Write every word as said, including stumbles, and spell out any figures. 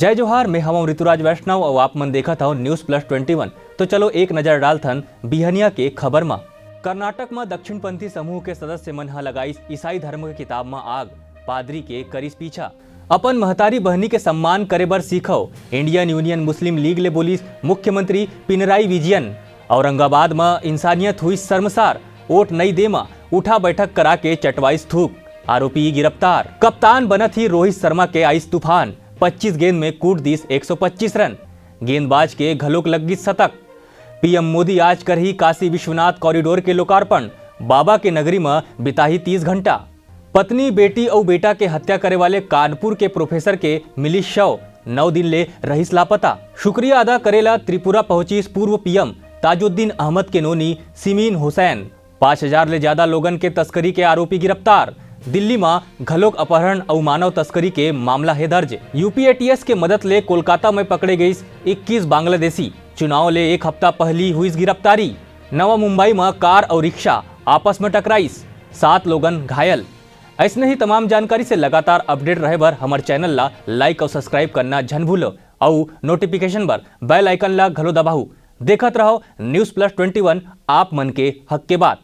जय जोहार, मैं हवं ऋतुराज वैष्णव अउ आप मन देखत हव News Plus Twenty One। तो चलो एक नजर डालथन बिहनिया के खबर म। कर्नाटक म दक्षिणपंथी समूह के सदस्य मन ह लगाइस ईसाई धर्म के किताब म आग, पादरी के करिस पीछा। अपन महतारी बहनी के सम्मान करे बर सीखव, इंडियन यूनियन मुस्लिम लीग ले बोलिस मुख्यमंत्री पिनराई विजयन। औरंगाबाद म इंसानियत हुई शर्मसार, वोट नई दे म उठा बैठक करा के चटवाइस थूक, आरोपी गिरफ्तार। कप्तान बनत ही रोहित शर्मा के आइस तूफान, पच्चीस गेंद में कूट दिस एक सौ पच्चीस रन, गेंदबाज के घलोक लग गिस शतक। पीएम मोदी आज करही काशी विश्वनाथ कॉरिडोर के लोकार्पण, बाबा के नगरी म बिताही तीस घंटा। पत्नी, बेटी अउ बेटा के हत्या करे वाले कानपुर के प्रोफेसर के मिलिस शव, नौ दिन ले रहिस लापता। शुक्रिया अदा करेला त्रिपुरा पहुंचिस पूर्व पीएम ताजुद्दीन अहमद के नोनी सिमीन हुसैन। पाँच हजार ले ज्यादा लोगन के तस्करी के आरोपी गिरफ्तार। दिल्ली म घलोक अपहरण अउ मानव तस्करी के मामला हे दर्ज। यूपीएटीएस के मदद ले कोलकाता में पकड़े गइस इक्कीस बांग्लादेशी। चुनाव ले एक हफ्ता पहली हुइस गिरफ्तारी। नवा मुंबई म कार अउ रिक्शा आपस में टकराइस, सात लोगन घायल। अइसने ही तमाम जानकारी से लगातार अपडेट रहे बर हमर चैनल ला लाइक अउ सब्सक्राइब करना झन भूलो अउ नोटिफिकेशन बर बेल आइकन ला घलो दबाहू। देखत रहो News Plus Twenty One, आप मन के हक के बात।